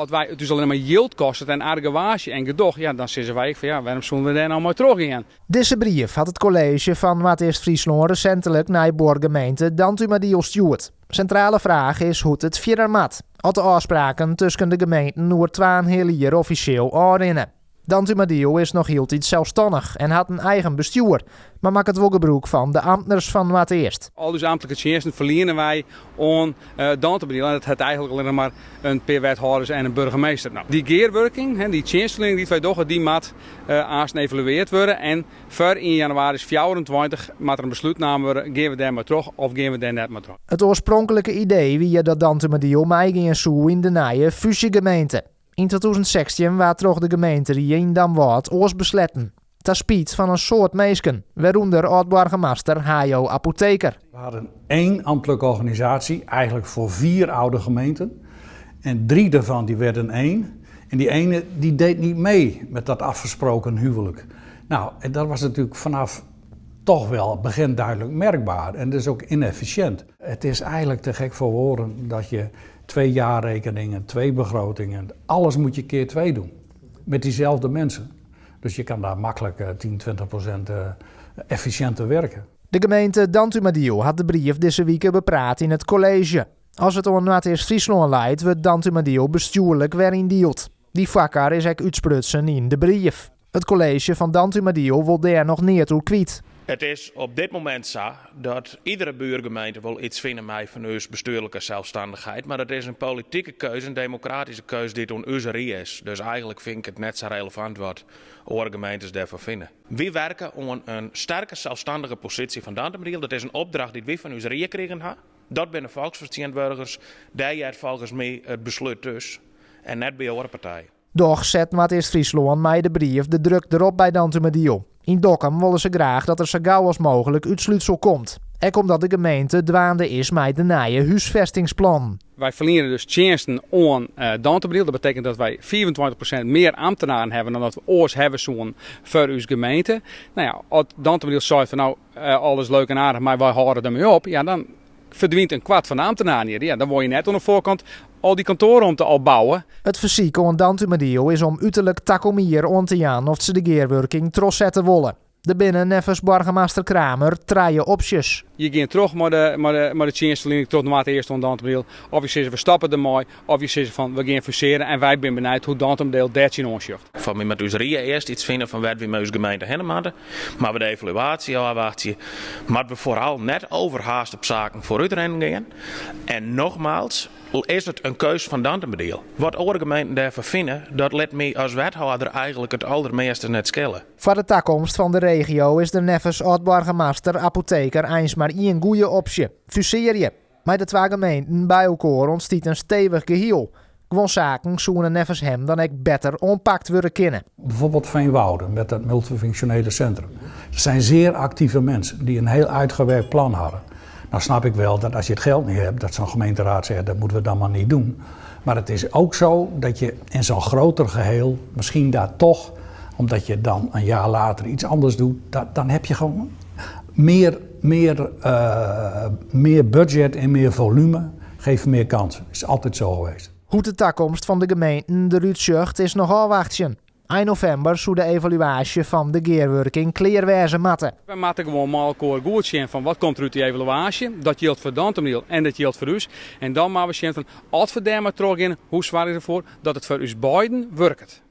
As wy it ús allinne mar jild kostet en argewaasje en gedoch, ja, dan sizze wy ek fan ja, wêrom soene we dêr no mei trochgean? Dizze brief hat it kolleezje fan Noardeast-Fryslân resintlik nei buorgemeente Dantumadiel stjoerd. Sintrale fraach is hoe't it fierder moat, as de ôfspraken tusken de gemeenten oer twaenheal jier offisjeel ôfrinne. Dantumadiel is noch hieltyd selsstannich en hat in eigen bestjoer, mar makket wol gebrûk fan de amtners fan Noardeast. Al ús amtlike tsjinsten ferliene wy oan Dantumadiel en dat hat eigenlik allinnich mar in pear wethâlders en in burgemeester. No, dy gearwurking, dy tsjinstferliening dy't wy dogge, dy moat aansten evalueard wurde en foar ien jannewaris 24 moat der in beslút naam wurde, gean we dêr mei troch of gean we dêr net mei troch. It oarspronklike idee wie dat Dantumadiel meigean soe yn de nije fúzjegemeente. Yn 2016 waard troch de gemeenterie yn Damwâld oars besletten. Ta spyt fan in soad minsken, wêrûnder âld-boargemaster Hayo Apotheker. We hadden één ambtelijke organisatie, eigenlijk voor vier oude gemeenten. En drie daarvan die werden één. En die ene die deed niet mee met dat afgesproken huwelijk. Nou, en dat was natuurlijk vanaf toch wel het begin duidelijk merkbaar. En dus ook inefficiënt. Het is eigenlijk te gek voor woorden dat je twee jaarrekeningen, twee begrotingen, alles moet je keer twee doen. Met diezelfde mensen. Dus je kan daar makkelijk 10, 20% efficiënter werken. De gemeente Dantumadiel hat de brief dizze wike bepraat yn it kolleezje. As it oan Noardeast-Fryslân leit, wurdt Dantumadiel bestjoerlik weryndield. Dy foarkar is ek útsprutsen yn de brief. It kolleezje fan Dantumadiel wol dêr noch neat oer kwyt. Het is op dit moment sa dat iedere buurgemeente wol iets fine mei fan ús bestuurlijke zelfstandigheid, mar dat is in politieke keuze, in demokratyske keuze dy't oan ús rie is. Dus eigenlik fyn ik it net sa relevant wat oare gemeentes dêrfan fine. Wy werke oan in sterke zelfstandige positie fan Dantumadiel. Dat is in opdracht dy't wy fan ús rie krigen ha. Dat binne folksfertsjintwurdigers. Dêr heart folgens my it beslút thús en net by oare partijen. Dochs set Noardeast-Fryslân mei de brief de druk derop by Dantumadiel. Yn Dokkum wolle se graach dat der sa gau as mooglik útslútsel komt. Ek omdat de gemeente dwaande is mei de nije húsfêstingsplannen. Wy ferliene dus tsjinsten oan Dantumadiel. Dat betekent dat wy 25% mear ambtenaren hawwe dan dat we oars hawwe soenen foar ús gemeente. No ja, as Dantumadiel seit fan no, alles leuk en aardich, mar wy hâlde dermei op, ja, dan ferdwynt in kwart fan de ambtenaren hjir. Ja, dan wol je net oan de foarkant al dy kantoarromte al bouwe. It fersyk oan Dantumadiel is om uterlik takom jier oan te jaan oft se de gearwurking trochsette wolle. Der binne neffens boargemaster Kramer trije opsjes. Je gean troch mei de tsjinstferliening troch Noardeast oan Dantumadiel, of je sizze we stappe dermei, of je sizze fan we gean fusearje en wy binne benijd hoe't Dantumadiel dêr tsjinoan sjocht. Foar my moat ús rie earst iets fine fan wêr't wy mei ús gemeente hinne moatte. Mar we de evaluatie ôfwachtsje, moat we foaral net overhaast op saken foarútrinnen gean. En nogmaals is it in keus fan Dantumadiel. Wat oare gemeenten dêrfan fine, dat lit my as wethâlder eigenlik it aldermeaste net skille. Foar de takomst fan de regio is der neffens âld-boargemaster Apotheker eins mar ien goeie opsje, fusearje. Mei de twa gemeenten by elkoar ûntstiet in stevich gehiel. Guon saken soene neffens him dan ek better oanpakt wurde kinne. Bijvoorbeeld Veenwouden met dat multifunctionele centrum. Dat zijn zeer actieve mensen die een heel uitgewerkt plan hadden. Nou snap ik wel dat als je het geld niet hebt, dat zo'n gemeenteraad zegt dat moeten we dan maar niet doen. Maar het is ook zo dat je in zo'n groter geheel misschien daar toch, omdat je dan een jaar later iets anders doet, dat, dan heb je gewoon meer, meer, meer budget en meer volume, geeft meer kansen. Is altijd zo geweest. Hoe't de takomst fan de gemeenten derút sjocht is noch ôfwachtsjen. Ein novimber soe de evaluaasje fan de gearwurking klear wêze moatte. Wy moatte gewoan mei elkoar goed sjen fan wat komt der út dy evaluaasje. Dat jildt foar Dantumadiel en dat jildt foar ús. En dan moatte we sjen fan as we dêrmei trochgean, hoe soargje we derfoar dat it foar ús beiden wurket.